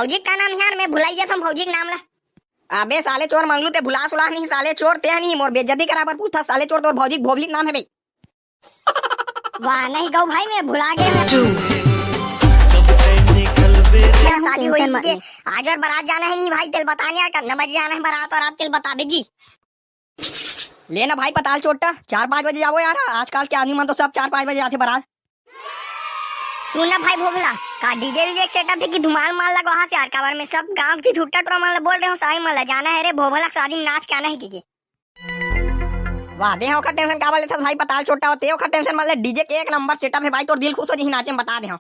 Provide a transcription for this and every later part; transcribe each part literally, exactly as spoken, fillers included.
भौजी का नाम यार, मैं भुलाई जात हूँ भौजी के नाम ला। अबे साले चोर मंगलू, ते भुला सुला नहीं साले चोर, ते नहीं मोर बेइज्जती करा बर पूछता साले चोर, तोर भौजी के भोभली के नाम है बे। वाह नहीं गौ भाई, मैं भुला गए हूँ। क्या शादी हुई के आज और बारात जाना है नहीं भाई, तेल बता नहीं यार, कितना बजे जाना है बारात और रात तेल बता बेगी। ले ना भाई पताल चोट्टा, चार पाँच बजे जाबो यार, आजकल के आदमी मन तो सब चार पाँच बजे जाथे बारात। सुन ना भाई भोभला, का डीजे वीजे के सेटअप है कि धुमाल माल लगवा हस यार, काबर मैं सब गांव के झुट्टा टोरा मन ला बोल रहे हूँ, साई मन ला जाना है रे भोभला के शादी में नाच के आना है कि के। वाह, दे ओखर टेंशन काबर लेथस भाई पताल चोट्टा, ते ओखर टेंशन मत ले, डीजे के एक नंबर सेटअप है भाई, तोर दिल खुश हो जही नाचे में बता दे हूँ।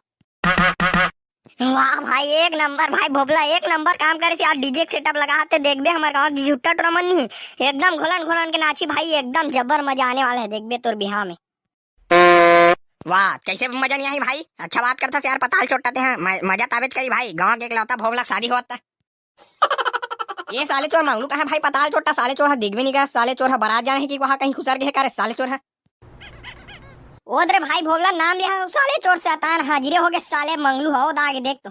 वाह भाई, एक नंबर भाई भोभला, एक नंबर काम करे से यार, डीजे के सेटअप लगा हते, देखबे हमर गांव के झुट्टा टोरा मन नहीं, एकदम घोलन घोलन के नाची भाई, एकदम जबर मजा आने वाला है, देखबे तोर बिहाव में। वाह, कैसे मजा नहीं आई भाई, अच्छा बात करता से यार, पताल चोट्टा ते हैं, म-, मजा ताबेच करी भाई, गांव के इकलौता भोभला के शादी होवत। ये साले चोर मंगलू कहाँ भाई, पताल चोट्टा साले चोर है, दिखबे नहीं का, साले चोर है, बारात जाना है कि वहाँ कहीं खुसर गए का रे साले चोर है। ओ दे रे भाई भोभला, नाम लिहा साले चोर, शैतान हाजिरे हो गए साले मंगलू हो दागे देख तो।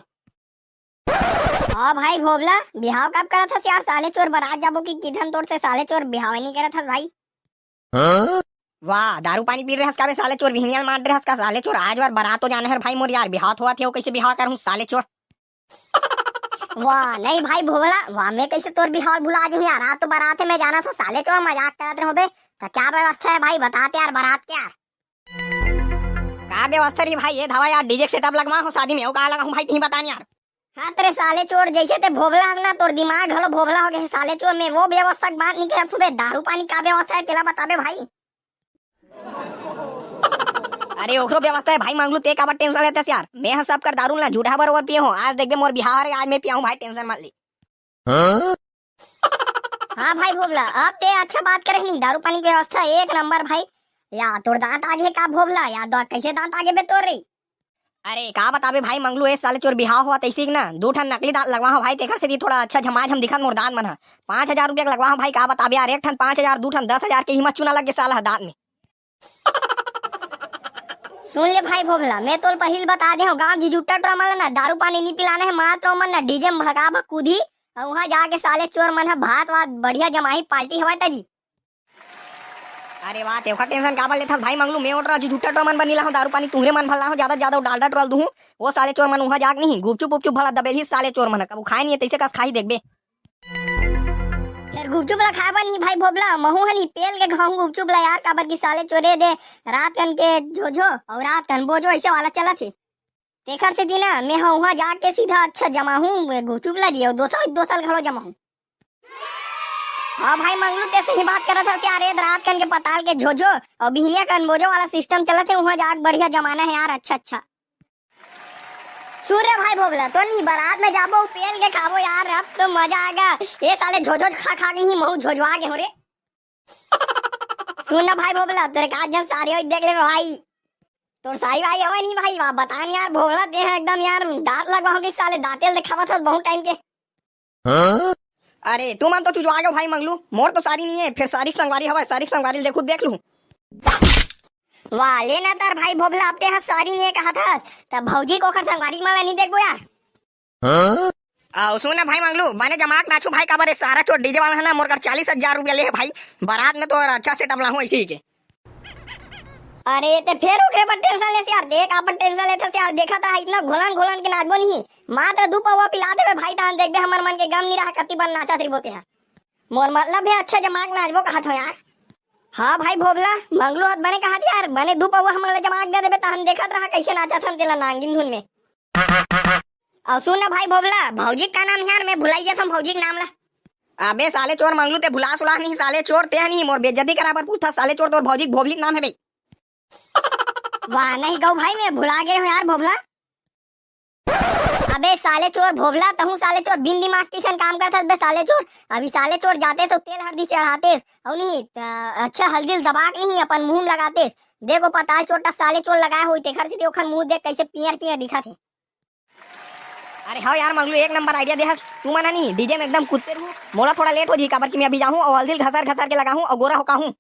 हाँ भाई भोभला, बिहाव कब करत हस यार साले चोर, बारात जाबो कि किधन तोर से साले चोर, बिहाव नहीं करत हस भाई। हाँ? वाह, दारू पानी पी रहे हस का बे साले चोर, बिहनिया ल मार रहे हस का साले चोर, आज बार बारात हो जाना है भाई मोर यार, बिहाव होवत हे, वो कैसे बिहाव करहूँ साले चोर। वाह नहीं भाई भोभला, वाह मैं कैसे तोर बिहाव भुला जूँ यार, आज तो बारात है, मैं जाना था साले चोर, मजाक करत रहे होबे। तो क्या व्यवस्था है भाई, बता ते यार बारात के यार। का व्यवस्था रही भाई, ये धावा यार डीजे के सेटअप लगवा हो शादी में, वो का लगा हूँ भाई, कहीं बता नहीं यार। हाँ तेरे साले चोर, जैसे ते भोभला हस ना, तोर दिमाग हलो भोभला हो गए साले चोर, मैं वो व्यवस्था की बात नहीं करत हूँ बे, दारू पानी का व्यवस्था है तेला बताबे भाई। अरे ओकरो व्यवस्था है भाई मंगलू, ते काबर टेंशन लेते यार, मैं ह सब कर दारू ला झूठा बरोबर पिए हूँ, आज देखबे मोर बिहाव है, आज मैं पियाऊँ भाई, टेंशन मत ले। हाँ? हाँ भाई भोभला, अब ते अच्छा बात करे नहीं, दारू पानी की व्यवस्था एक नंबर भाई। या तोर दांत आगे का भोभला, या दो-, कैसे दांत आगे बे तोर रे? अरे का बताबे भाई मंगलू, ए साले चोर बिहाव होवत अइसे कि ना, दू ठन नकली दांत लगवा हो भाई, तेकर सेती थोड़ा अच्छा झमाझम दिखत मोर दांत मन ह। पाँच हजार रुपया के लगवा हो भाई, का बताबे यार, एक ठन पाँच हजार, दू ठन दस हजार के हीमत चूना लग गे साला ह दांत में। सुन ले भाई भोभला, मैं तोल पहिल बता दे हूँ, गाँव झिझुट्टा टोरा मन ल ना दारू पानी नी पिलाना है, मात्र ओमन ना डीजे में भगा भग कूदी, अउ उहाँ जाके साले चोर मन ह भात वात बढ़िया जमाही, पार्टी हवय ताजी। अरे वाह, ते ओखर टेंशन काबर लेथस भाई मंगलू, मैं ओटरा झिझुट्टा टोरा मन बर नी लाहूँ दारू पानी, तुहरे मन भर लाहूँ, ज्यादा से ज्यादा डालडा टोरा ल दूहूँ। वो साले चोर मन उहाँ जाके नहीं, गुपचुप उपचुप भला दबेलही साले चोर मन ह, कभू खाए नहीं है, तैसे कस खाही देखबे। फेर गुपचुप ला खाए बर नहीं भाई भोभला, महू ह नहीं पेल के खाहूँ गुपचुप ला यार, काबर की साले चोरे दे रात कन के झोझो अउ रात कन बोझो ऐसे वाला चलत हे। तेखर सेती ना मैं ह उहाँ जाके सीधा अच्छा जमाहूँ गुपचुप ला जी, अउ दोसर दोसर घलो जमाहूँ। हाँ भाई मंगलू, ते सही बात करत हस यार, ए रात कन के पताल के झोझो अउ बिहनिया कन बोझो वाला सिस्टम चलत हे, उहाँ जाके बढ़िया जमाना है यार, अच्छा अच्छा। सुन रे भाई भोभला, तो नहीं बारात में जाबो, पेल के खाबो यार, अब तो मजा आएगा। ए साले झोझो खा खा के नहीं महू झोझवा गे हो रे। सुन ना भाई भोभला, तेरे का जन सारी होई देख ले भाई। तोर सारी भाई हवे नहीं भाई, वाह बता नहीं यार भोभला, ते ह एकदम यार दांत लगवा हो गए साले, दांतेल दिखावत हस बहुत टाइम के। हाँ? अरे तुमन तो चुजवा गयो भाई मंगलू, मोर तो सारी नहीं है, फिर सारी के संगवारी हवे, सारी के संगवारी ल देखू देख लूँ। वाह, ले ना तार भाई भोभला, अब ते ह सारी नहीं है कहत हस, त भौजी के ओखर संगवारी मन ला नहीं देखबो यार। हाँ? अउ सुन ना भाई मंगलू, बने जमाक नाचू भाई, काबर रे सारा चोर डीजे वाला है ना, मोर कर चालीस हजार रुपया ले है भाई, बारात में तो और अच्छा सेटअप लाहूँ ऐसे ही के। अरे ते फेर ओकरे पर टेंशन लेस यार, देख अपन टेंशन लेथस यार, देखत रहा इतना घोलन घोलन के नाचबो नहीं, मात्र दू पौवा पिला देबे भाई, तहन देखबे हमर मन के गम नहीं रहा, कति बन नाचत रहिबो ते ह। मोर मतलब है अच्छा जमाक नाचबो कहत हो यार। हाँ भाई भोभला, मंगलू हत बने कहत यार, बने दू पौवा हमन ला जमाक दे देबे, तहन देखत रहा कैसे नाचत हन तेला नांगिन धुन में। अउ सुन ना भाई भोभला, भौजी का नाम यार, मैं भुलाई जात हूँ भौजी के नाम ला। अबे साले चोर मंगलू, ते भुला सुला नहीं साले चोर, ते नहीं मोर बेइज्जती करा बर पूछता साले चोर, तोर भौजी के भोभली के नाम है बे। वाह नहीं गौ भाई, मैं भुला गए हूँ यार भोभला। अबे साले चोर भोभला, तहूँ साले चोर बिन दिमाग के अइसन काम करत हस बे साले चोर। अभी साले चोर जातेस अउ तेल हरदी चढ़ातेस, अउ नहीं त अच्छा हल्दी ल दबा के नहीं अपन मुंह में लगातेस। देखो पताल चोर टा साले चोर लगाए होई, तेखर सेती ओखर मुंह देख कैसे पियर पियर दिखत हे। अरे हाँ यार मंगलू, एक नंबर आइडिया दे हस। तुमन ह नहीं डीजे में एकदम कूदते रहू, मोला थोड़ा लेट हो जी, काबर कि मैं अभी जाहूँ अउ हल्दी ल घसर घसर के लगाहूँ अउ गोरा होकाहूँ।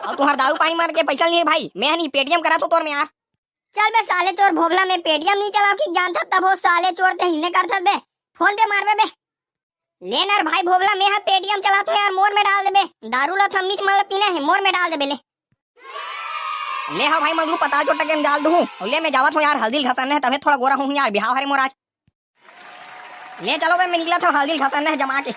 अउ तुहार दारू पानी मार के पैसा नहीं है भाई, मैं ह नहीं पेटीएम करा तो तोर में यार। चल बे साले चोर भोभला, में पेटीएम नहीं चलाव कि जानथस, तभो साले चोर ते हिने करथस बे। फोन पे मारबे बे। ले ना रे भाई भोभला, में ह पेटीएम चलाथों यार, मोर में डाल देबे। दारू ल थम्मीच मन ल पीना हे, मोर में डाल देबे ले। ले हव भाई मंगलू, पताल चोट्टा के में डाल दूहूं। अउ ले में जावत हों यार, हल्दी ल घसरना हे, तभे थोड़ा गोरा होहूं यार, बिहाव हरे मोर आज। ले चलो बे, में निकलत हों, हल्दी ल घसरना हे जमा के।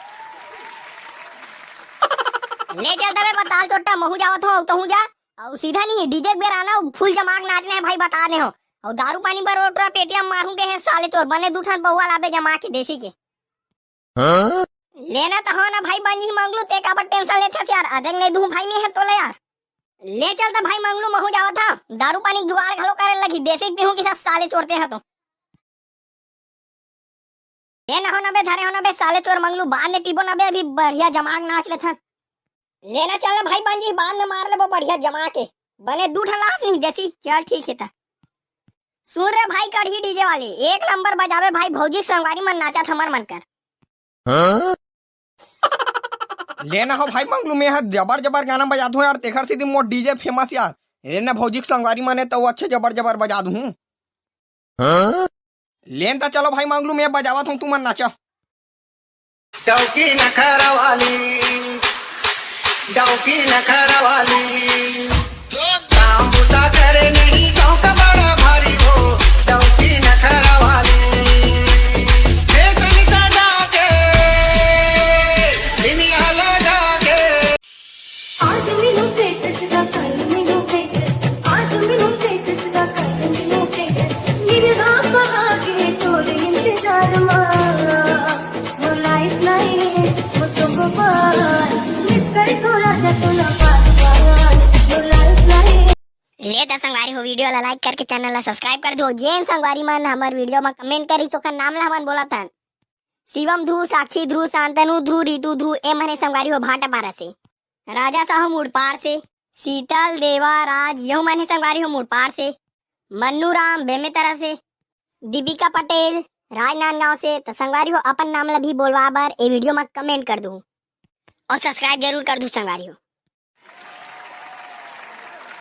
ले चल तभे पताल चोट्टा, महूं जावत हों, अउ तहूं जा। अउ सीधा नहीं, डीजे के बेरा ना, फुल जमा के नाचना हे भाई, बता दे हों। अउ दारू पानी बर ओटरा पेटीएम मारहूं के हे साले चोर, बने दू ठन पौवा लाबे जमा के देसी के। हाँ? ले ना त हो ना भाई बंजी मंगलू, ते काबर टेंशन लेथस यार, अदेंग नहीं दूहूं भाई में ह तोला यार। ले चल त भाई मंगलू, महूं जावत हों, दारू पानी के जुगाड़ घलो करे लगही, देसी के पीहूं कि साले चोर ते ह तो। ए ना हो ना बे, धरे हो ना बे, साले चोर मंगलू, बाद में पीबो ना बे, अभी बढ़िया जमा के नाच लेथन। ले ना चल ना भाई बंजी, बाद में मार लेबो बढ़िया जमा के। बने दू ठन लास नहीं देसी, चल ठीक हे त। सुन रे भाई कड़ही डीजे वाले, एक नंबर बजाबे भाई, भौजी के संगवारी मन नाचत हमर मन कर। हाँ? ले ना हो भाई मंगलू, में ह जबर जबर गाना बजाथों यार, तेखर सेती मोर डीजे फेमस यार। ले ना भौजी के संगवारी मन हे त वो अच्छे जबर जबर बजा दूहूं। हाँ? ले न त चलो भाई मंगलू, में बजावत हों, तुमन नाचा। डौकी नखरा वाली, डौकी नखरा वाली, काम बुता करे नहीं गाँव का बड़ा भारी हो, डौकी नखरा वाली, हे तनिका जाके, दुनिया लगा के। आज मिलूं status दा, कल मिलूं status, आज मिलूं status दा, कल मिलूं status। निरहा कहाँ के तोरे इंतजार मा, no life नहीं, वो तो गोपाल, miss कर थोड़ा जा तो ना बात बात, no life नहीं। ले त संगवारी हो, video ला like करके channel ला subscribe कर दो। जेन संगवारी मन हमर video मा comment करिस, ओकर नाम ला हमन बोलत हन। शिवम ध्रुव, साक्षी ध्रुव, शांतनु ध्रुव, रितु ध्रुव, ए मन हे संगवारी हो भाटापारा से। राजा साहू मुड़पार से, शीतल देवा राज, यहू मन हे संगवारी हो मुड़पार से। मन्नू राम बेमेतरा से, दीपिका पटेल राजनांदगांव से। त संगवारी हो अपन नाम ला भी बोलवा बर ए video मा comment कर दू अउ subscribe जरूर कर दू संगवारी हो।